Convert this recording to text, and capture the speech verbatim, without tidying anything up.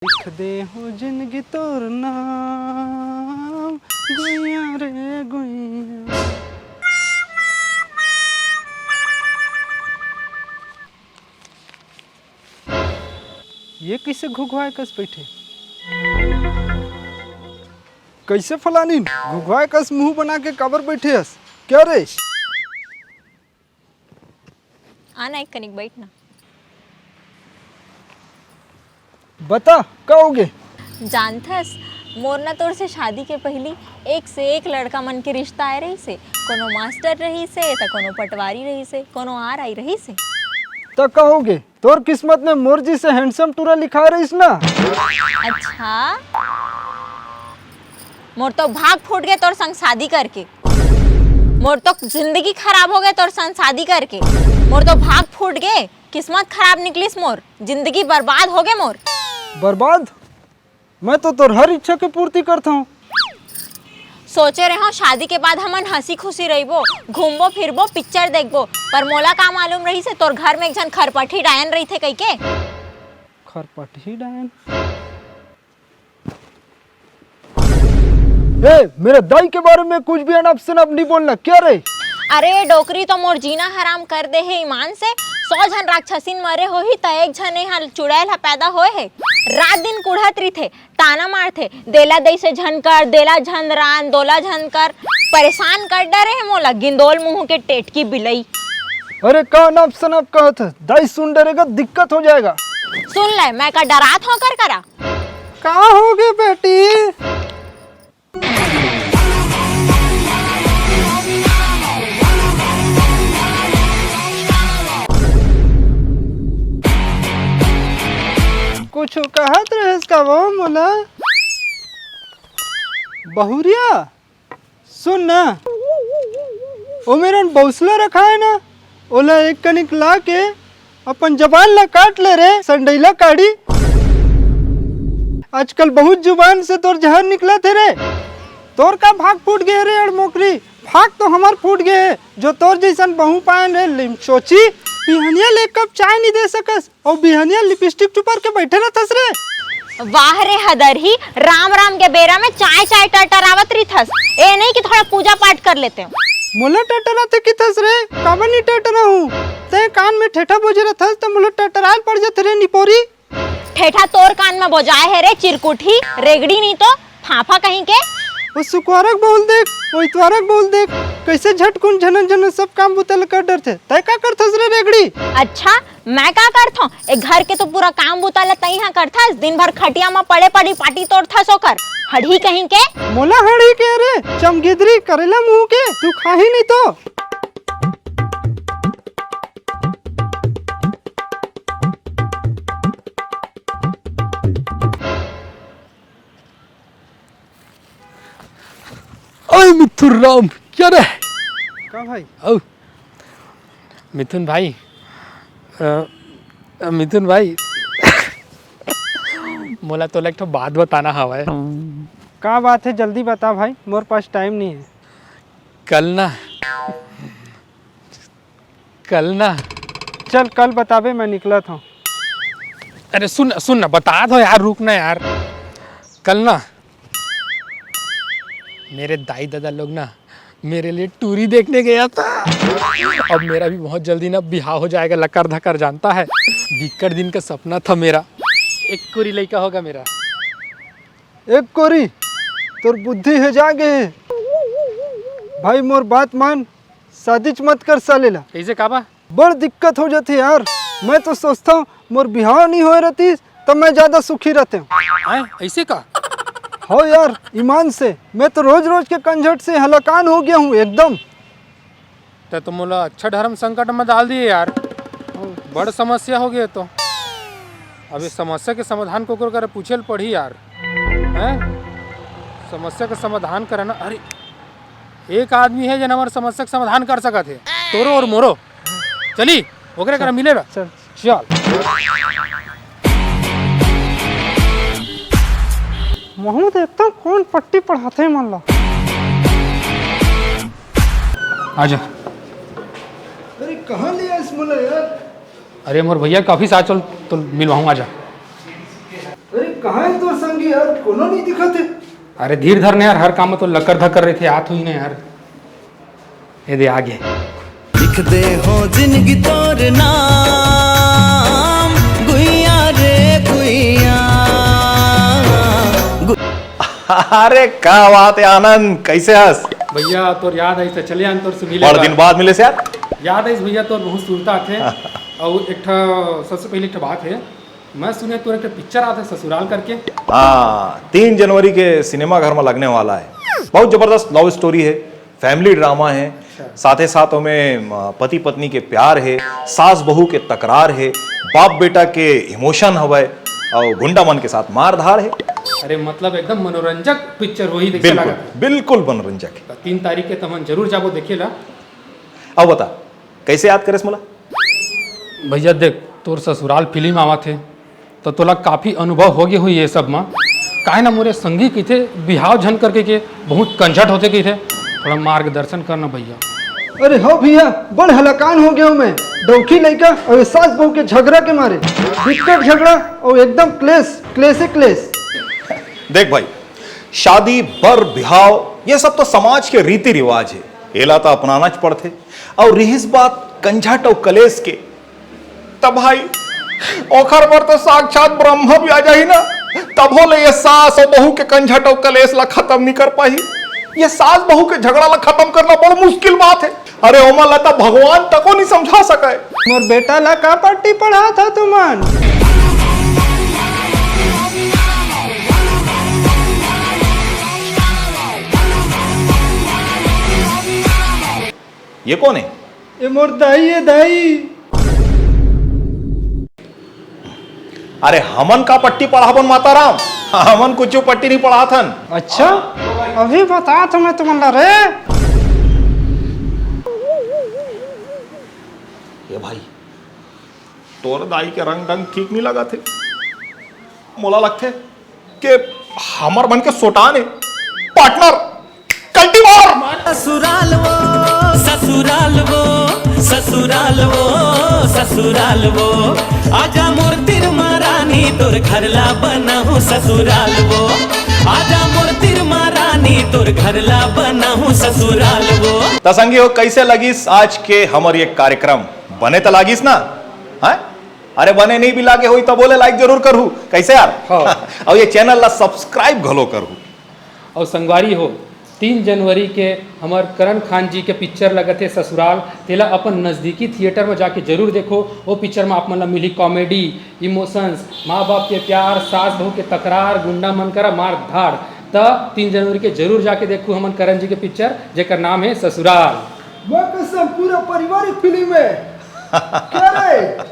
लिख दे हो जिंदगी तोर नाम, गुइया रे गुइया। ये कइसे घुघुवाए कस बइठे? कइसे फलानिन घुघुवाए कस मुंह बना के काबर बइठे हस? क्या रे? आना एक कनिक बइठ ना। बता, का होगे? जानथस, मोर ना तोर से शादी के पहिली एक से एक लड़का मन के रिश्ता आए रहिसे। कोनो मास्टर रहिसे, त कोनो पटवारी रहिसे, कोनो आर आई रहिसे। त का होगे? तोर किस्मत में मोर जइसे handsome टूरा लिखाए रहिस ना। अच्छा, मोर तो भाग फूट गे तोर संग शादी करके। मोर तो जिंदगी खराब होगे तोर संग शादी करके। मोर तो भाग फूट गे, किस्मत खराब निकलिस मोर, जिंदगी बर्बाद होगे मोर। बर्बाद? मैं तो तोर हर इच्छा के पूर्ति करथंव। सोचे रेहेंव शादी के बाद हमन हंसी खुशी रहिबो, घूमबो फिरबो, पिक्चर देखबो, पर मोला का मालूम रहिसे तोर घर में एक झन खरपटही डायन रहिथे कहिके। खरपटही डायन? ए, मेरे दाई के बारे में कुछ भी अनप शनप नहीं बोलना, क्या रे? अरे, डोकरी तो मोर जीना हराम कर दे हे ईमान से। सौ झन राक्षसीन मरे होही, त एक झन एहा चुड़ैल ह पैदा होए हे। रात दिन कुढ़त रहिथे, ताना मारथे, "देला दइसे झन कर, देला झन रान, दोला झन कर।" परेशान कर डरे हे मोला, गिंदोल मुंह के टेटकी बिलई। अरे, का अनप शनप कहत हस? दाई सुन डरेगा, दिक्कत हो जाएगा। सुन ले, मैं का डरात हंव कर करा? का होगे बेटी? कुछु कहत रहेस का वो मोला? बहुरिया, सुन ना, ओ मेरन बौसला रखाए ना, ओला एक कनिक ला के अपन जबान ला काट ले रे, संडैला काढ़ी। आजकल बहुत जुबान से तोर जहर निकलत हे रे। तोर का भाग फूट गे रे अड़मोकरी? भाग तो हमर फूट गे हे, जो तोर जइसन बहू पाएन रे लिमचोची। बिहनिया ले एक कप चाय नहीं दे सकस, अउ बिहनिया लिपस्टिक टुपर के बइठे रथस रे। वाह रे हदरही, राम राम के बेरा में चाय चाय टरटरावत रहिथस। ए नहीं कि थोड़ा पूजा पाठ कर लेते हो। मोला टरटराथे किथस रे, काबर नहीं टरटराहूं? तैं कान में ठेठा बोजे रथस त मोला टरटराल पड़ जथे रे निपोरी। ठेठा तोर कान में बोजाए हे रे चिरकुटही, रेगड़ी नहीं तो फाफा कहीं के। वो सुकवारक बहुल देख, वो इतवारक बहुल देख, कइसे झटकुन झनन झनन सब काम बुता ल कर डरथे। तैं का करथस रे रेगड़ी? अच्छा, मैं का करथों? ए घर के तो पूरा काम बुता ल तइहा करथस, दिन भर खटिया म पड़े पड़ी पाटी तोड़थस ओकर। हड़ही कहीं के। मोला हड़ही के रे, चमगिदरी करेला मुंह के, तू खाही नहीं तो। ओए मिथुन राम, क्या रे? का भाई? औ, मिथुन भाई, अ, अ, मिथुन भाई, मोला तोला एक ठो बात बताना हवय। का बात हे, जल्दी बता भाई, मोर पास टाइम नहीं है। कल ना, कल ना। चल, कल बताबे, मैं निकलत हूँ। अरे सुन, सुन ना, बता दो यार, रुक ना यार। कल ना, मेरे दाई दादा लोग ना मेरे लिए टूरी देखने गया था। अब मेरा भी बहुत जल्दी ना बिहाव हो जाएगा, लकर धकर, जानता है, बिक्कट दिन का सपना था मेरा। एक कोरी लइका होगा मेरा। एक कोरी, तोर बुद्धि हे जागे हे। भाई, मोर बात मान, शादीच मत कर साले ला। कइसे, का बा? बड़ दिक्कत हो जाथे यार। मैं तो सोचथंव मोर बिहाव नहीं होए रहतिस त मैं ज्यादा सुखी रहतेंव। हैं? अइसे का? हो यार, ईमान से, मैं तो रोज रोज के कंझट से हलाकान हो गया हूँ एकदम। तैं तो मोला अच्छा धर्म संकट में डाल दिए यार। बड़ समस्या हो गई तो। अब ये समस्या के समाधान कोकरो करा पूछे ल पड़ही यार। हैं? समस्या के समाधान करना, अरे, एक आदमी हे जेन हमर समस्या के समाधान कर सकत हे, तोरो और मोरो। चली, ओकरे करा मिले बा। चल। चल। महूं देखथंव कोन पट्टी पढ़ाथे मन ला। आजा। अरे, कहाँ ले आइस मोला यार? अरे मोर भैया, काफी साथ चल, तो मिलवाहूँ, आजा। अरे, कहाँ हे तोर संगी यार? कोनो नहीं दिखत हे। अरे धीर धर ने यार, हर काम में तो लकर धकर रहिथे, आत होही ना यार। ये दे आ गे। लिख दे हो जिंदगी तोर नाम, गुइया रे गुइया। अरे का बात हे आनंद, कैसे हस? भैया तोर याद आइस त चले आन तोर से मिले बड़ बर। दिन बाद मिले से यार। याद आइस भैया तोर बहुत सुरता आथे। अउ एक ठा सबसे पहले एक ठा बात हे, मैं सुने तोर एक ठा पिक्चर आथे ससुराल करके। हाँ, तीन जनवरी के सिनेमा घर में लगने वाला है। बहुत जबरदस्त लव स्टोरी है, फैमिली ड्रामा है, साथे साथ ओमे पति पत्नी के प्यार है, सास बहू के तकरार है, बाप बेटा के इमोशन हवय, और गुंडा मन के साथ मार धाड़ है। अरे मतलब एकदम मनोरंजक पिक्चर होही, जैसे बिल्कुल, लागत। बिल्कुल मनोरंजक है। त तीन तारीख के तमन जरूर जाबो देखे ला। अब बता, कैसे याद करेस मोला? भैया देख, तोर ससुराल फिल्म आवत हे, त तोला काफी अनुभव हो गे होही ये सब म। काहे ना मोरे संगी कहिथे बिहाव झन करके के बहुत कंझट होथे कहिथे, थोड़ा मार्गदर्शन करना भैया। अरे हो भैया, बड़ हलाकान हो गया हूँ मैं। डौकी लइका और सास बहू के झगड़ा के मारे, बिकट झगड़ा और एकदम क्लेश, क्लेशे क्लेश। देख भाई, शादी, बर, बिहाव, ये सब तो समाज के रीति रिवाज है, एला तो अपनाना च पड़थे। और रिहिस बात कंझट और कलेश के, तब भाई ओखर बर तो साक्षात ब्रह्मा भी आ जाही ना, तभो ले ये सास और बहू के कंझट और कलेश ला खत्म नहीं कर पाही। ये सास बहू के झगड़ा ला खत्म करना बड़ मुश्किल बात है। अरे ओमन ला तो भगवान तको नहीं समझा सके। मोर बेटा ला का पट्टी पढ़ात हा तुमन? ये कौन है? ये मोर दाई है, दाई। अरे हमन का पट्टी पढ़ाबन माता राम, हमन कुछ पट्टी नहीं पढ़ाथन। अच्छा, अभी बतात हंव मैं तुमन ला रे। ये भाई, तोर दाई के रंग ढंग ठीक नहीं लगथे। मोला लगथे के हमर मन के सोटान है, पार्टनर, कल्टीवार। ससुराल वो, ससुराल वो, ससुराल वो, ससुराल वो। आजा मोर तिरमा रानी, तोर घर ला बनाहूँ ससुराल वो। आजा मोर तिरमा रानी, तोर घर ला बनाहूँ ससुराल वो। त संगी हो, कैसे लगिस आज के हमर ये कार्यक्रम? बने त लागिस ना? हैं? अरे बने नहीं भी लागे होई तभो ले लाइक जरूर करहू। कैसे यार? हाँ। और ये चैनल ला सब्सक्राइब घलो करहू। और संगवारी हो, तीन जनवरी के हमर करण खान जी के पिक्चर लगत हे ससुराल, तेला अपन नजदीकी थिएटर में जाके जरूर देखो। वो पिक्चर में आप मन ला मिली कॉमेडी, इमोशंस, माँ बाप के प्यार, सास बहू के तकरार, गुंडा मन करा मार धाड़। त तीन जनवरी के जरूर जाके देखू हमन करण जी के पिक्चर, जेकर नाम है ससुराल। मैं कसम, पूरा पारिवारिक फिल्म है। क्या रे?